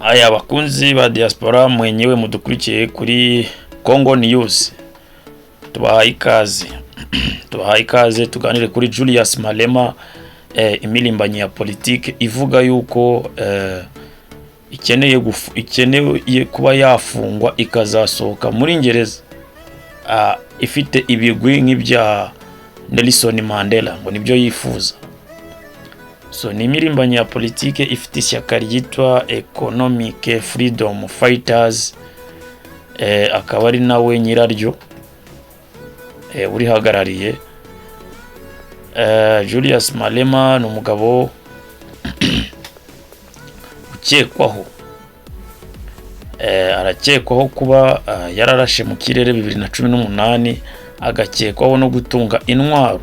Aya bakunzi ba diaspora mwenyewe mudukurikiye kuri Congo News, tubahaye ikaze, tubahaye ikaze tuganire kuri Julius Malema, imirimbanyi ya politike ivuga yuko ikeneye kuba yafungwa ikazasohoka muri gereza ifite ibigwi nk'ibya Nelson Mandela, ngo nibyo yifuza. So ni imirimbanyi ya politike ifite ishyaka ryitwa Economic Freedom Fighters, akaba ari nawe nyiraryo urihagarariye. Julius Malema ni umugabo ukekwaho, arakekwaho kuba yararashe mu kirere 2018, agakekwaho no gutunga intwaro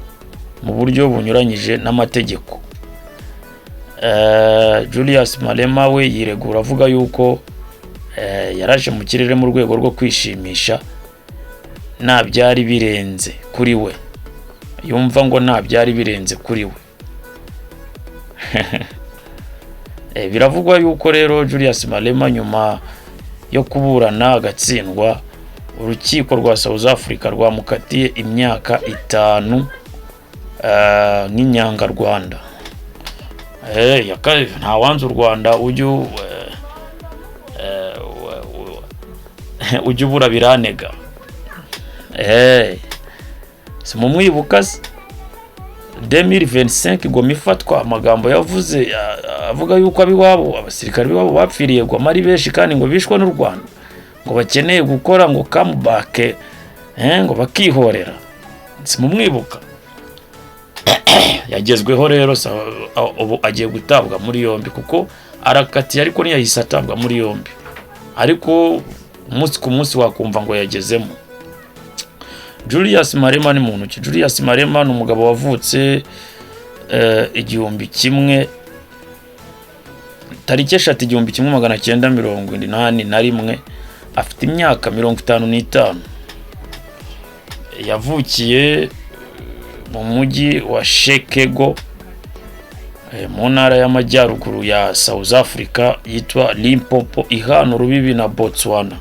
mu buryo bunyuranyije n'amategeko. Julius Malema we yiregura avuga yuko yarashe mu kirere mu rwego rwo kwishimisha, nta byari birenze kuri we, yumva ngo nta byari birenze kuri we. Biravugwa yuko rero Julius Malema nyuma yo kuburana agatsindwa, urukiko rwa South Africa rwamukatiye imyaka 5 nk'inyangarwanda. Ntawanze u Rwanda, ujya ubura biranega. Si mumwibuka se 2025 Goma ifatwa, amagambo yavuze avuga yuko ab'iwabo, abasirikare b'iwabo bapfiriye Goma ari benshi kandi ngo bishwe n'u Rwanda, ngo bakeneye gukora ngo comeback, ngo bakihorera? Si mumwibuka? Yagezweho rero, ubu agiye gutabwa muri yombi kuko arakatiye, ariko ntiyahise atabwa muri yombi, ariko umunsi ku munsi wakumva ngo yagezemo. Julius Malema ni muntu ki? Julius Malema ni umugabo wavutse igihumbi kimwe tariki 3 1981, afite imyaka 55. Yavukiye mu mujyi wa Shekego, mu ntara y'amajyaruguru ya South Africa yitwa Limpopo, ihana urubibi na Botswana.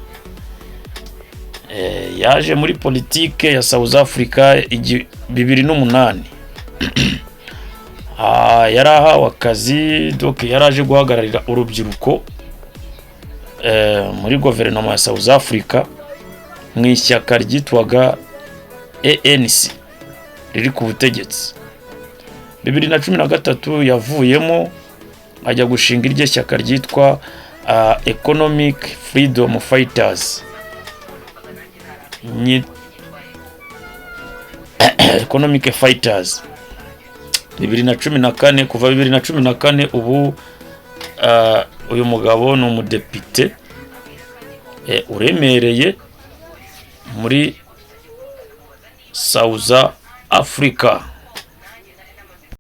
Yaje muri politike ya South Africa 2008. Yari ahawe akazi, donc yari aje guhagararira urubyiruko muri guverinoma ya South Africa mu ishyaka ryitwaga ANC riri ku butegetsi. 2013 yavuyemo ajya gushinga iryo shyaka ryitwa Economic Freedom Fighters. Economic Fighters 2014, kuva 2014 ubu uyu mugabo ni umudepite uremereye muri South Africa.